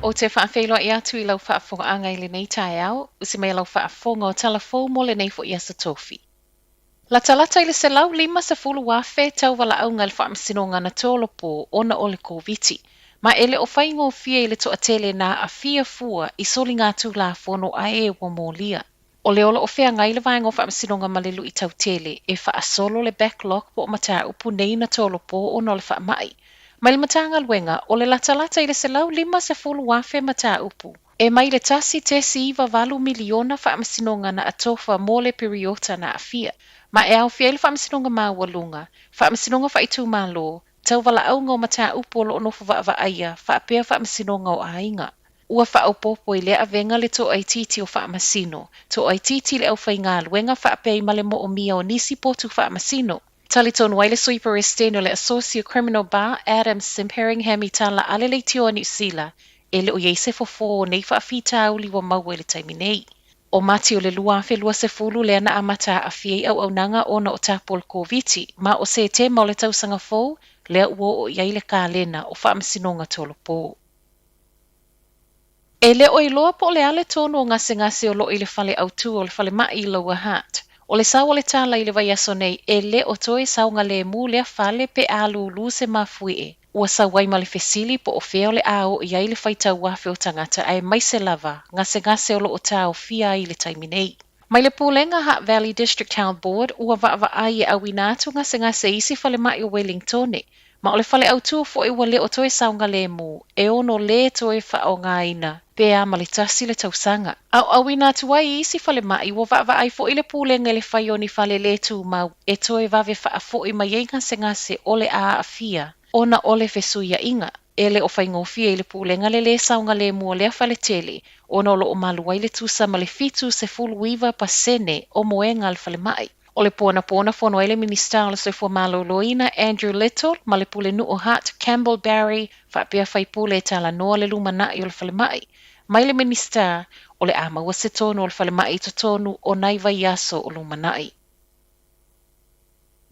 Ou te faafeiloai atu i lau faafofogaaga i lenei taeao, usi mai lau faafofoga o tala fou mo lenei foi aso Tofi. Latalata i le 150,000 tauvalaauga i le faamasinoga na tolopo ona o le Koviti, ma e le o faigofie i le toatele na aafia fua i soligatulafono a e ua molia. O lea o lo o feagai le Vaega o Faamasinoga ma le luitau tele e faasolo le backlog po o mataupu nei na tolopo ona o le faamai. Mai le Matagaluega, o le latalata i le 150,000 mataupu e mai le 1.98 miliona faamasinoga na atofa mo le piriota na aafia, ma e aofia ai le Faamasinoga Maualuga, Faamasinoga Faaitumalo, Tauvalaauga o Mataupu o lo o nofo vaavaaia faapea Faamasinoga o Aiga. Ua faaopoopo i lea avega le toaitiiti o faamasino, toaitiiti le aufaigaluega faapea ai ma le moomia o nisi potu faamasino. Talitonu ai le Sui Peresetene o le Associate Criminal Bar, Adam Simperingham i tala a le Leitio a Niu Sila, e le o i ai se fofo o nei faafitauli ua maua i le taimi nei. O Mati o le 2020 lea na amata aafia ai auaunaga ona o tapu o le Koviti, ma o Setema o le tausaga fou lea ua oo i ai le kalena o faamasinoga tolopo. E le o iloa po o le a le tonu o gasegase o lo o i le fale autu o le falemai i Lower Hutt. O le sao o le tala i le vaiaso nei, e le o toe saogalemu lea fale pe a lūlū se mafuie. Ua sau ai ma le fesili po o fea o le a oo i ai le faitau afe o tagata aemaise lava gasegase o lo o taofia ai i le taimi nei. Mai le Pulega Hutt Valley District Health Board, ua vaavaai e auina atu gasegase i isi falemai o Wellingtone, Ma o le fale autū foi ua le o toe saogalemu, e ono lē toe faaaogaina pe a ma le tasi le tausaga. A o auina atu ai i isi falemai, ua vaavaai foi le Pulega i le fai o ni fale lē tumau e toe vave faafoi mai ai gasegase o le a aafia ona o le fesuiaiga. E le o faigofie i le Pulega le lē saogalemu o lea fale tele ona o lo o malu ai le tusa ma le 79% o moega a le falemai. O le po anapo na fono ai le Minisita o le Soifua Maloloina Andrew Little ma le Pulenuu Hutt Campbell Barry faapea faipule e talanoa le lumanai o le falemai. Mai le Minisita, o le a maua se tonu o le falemai i totonu o nai vaiaso o lumanai.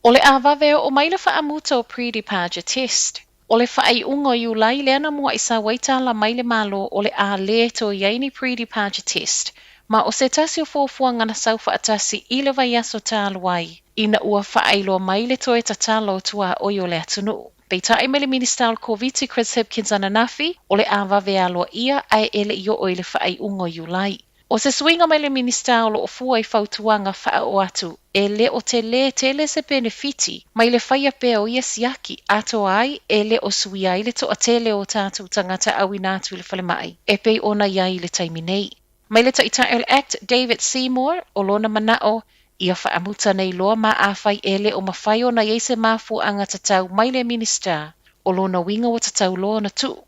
O le a vave oo mai le faamuta o Pre-Departure Test. O le faaiuga o Iulai lea na muaʻi sau ai tala mai le Malo o le a lē toe i ai ni pre-departure test, ma o se tasi o fuafuaga na sau faatasi i le vaiaso talu ai, ina ua faailoa mai le toe tatala o tuaoi o le atunuu. Peitai mai le Minisita o le Koviti Chris Hipkins ananafi, o le a vave aloaia ae e le i oo i le faaiuga o Iulai. ʻO se suiga mai le Minisita o lo o fua i fautuaga faaoo atu e le o telē tele se penefiti mai le faia pea o ia siaki atoa ai e le o suia ai le toatele o tatou tagata auina atu i le falemai e pei ona i ai i le taimi nei. Mai le Taitai o le Act David Seymour, o lona manaʻo, ia faamuta nei loa ma afai e le o mafai ona i ai se mafuaaga tatau mai le Minisita, o lona uiga ua tatau loa ona tuu.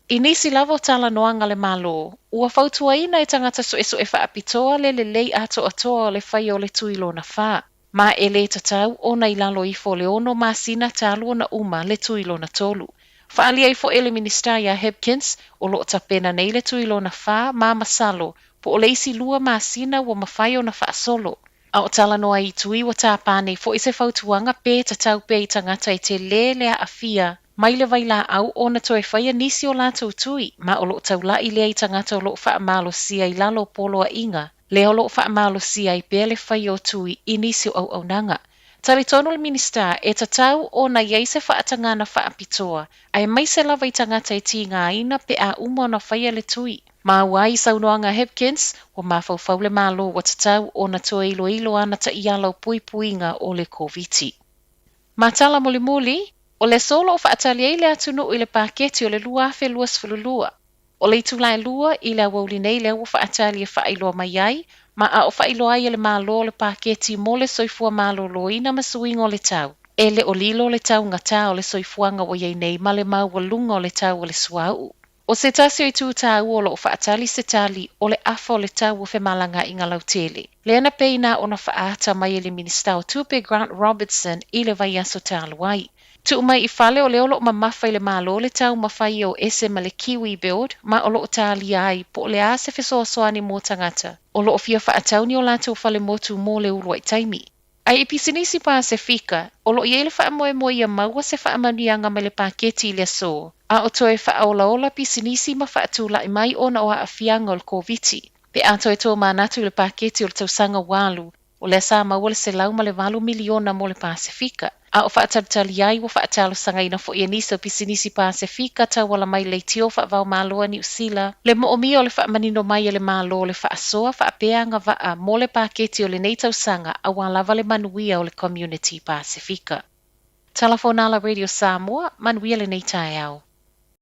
I nisi lava o talanoaga a le Malo, ua fautuaina e tagata suesue faapitoa le lelei atoatoa o le faia o le tui lona whā. Ma e lē tatau ona i lalo ifo o le ono masina talu ona uma le tui lona tolu. Faaalia ai foi e le Minisita iā Hipkins, o lo o tapena nei le tui lona whā ma masalo po o le isi lua masina ua mafai ona faasolo. A o talanoa i tui ua tāpā nei foi se fautuaga pe tatau pea i tagata e telē le aafia mai le vailaau ona toe faia nisi o latou tui, ma o lo o taulaʻi lea i tagata o lo o faamalosia i lalo o poloaiga lea o lo o faamalosia ai pea le faia o tui i nisi o auaunaga. Talitonu le Minisita, e tatau ona i ai se faatagana faapitoa, aemaise lava i tagata e tigaina pe a uma ona faia le tui. Maua ai i saunoaga a Hipkins, ua mafaufau le Malo ua tatau ona toe iloilo ana taiala o puipuiga o le Koviti. Ma tala mulimuli, o le aso o lo o faatali ai le atunuu i le paketi o le 2022. O le itula e lua i le aoauli nei lea ua faatali e faailoa mai ai, ma a o faailoa ai e le Malo le paketi mo le soifua maloloina ma suiga o le tau. E le o lilo le taugatā o le soifuaga ua i ai nei ma le maualuga o le tau o le suauu. ʻO se tasi o itu tāua o lo o faatali se tali, o le afa o le tau o femalagaaiga lautele. Lea na pei na ona faaata mai e le Minisita o Tupe Grant Robertson i le vaiaso talu ai. Tuu mai i fale o lea o lo o mamafa i le Malo le taumafaia o ese ma le KiwiBuild ma o lo o tālia ai po o le a se fesoasoani mo tagata o lo o fia faatau ni o latou fale motu mo le uluai taimi. Ae i pisinisi Pasefika, o lo o i ai le faamoemoe ia maua se faamanuiaga mai le paketi i le aso. a o toe faaolaola pisinisi ma faatula'i mai ona o aafiaga o le Koviti. Pe a toe tomanatu i le paketi o le tausaga ua alu, o lea sa maua le $108 miliona mo le Pasefika, a o faatalitali ai ua faatalosagaina foi e nisi o pisinisi Pasefika tauala mai leitio faava-o-Malo a Niu Sila le moomia o le faamanino mai e le Malo o le faasoa faapea agavaa mo le paketi o lenei tausaga auā lava le manuia o le community Pasefika. Tala Fonala Radio Samoa, manuia lenei taeao.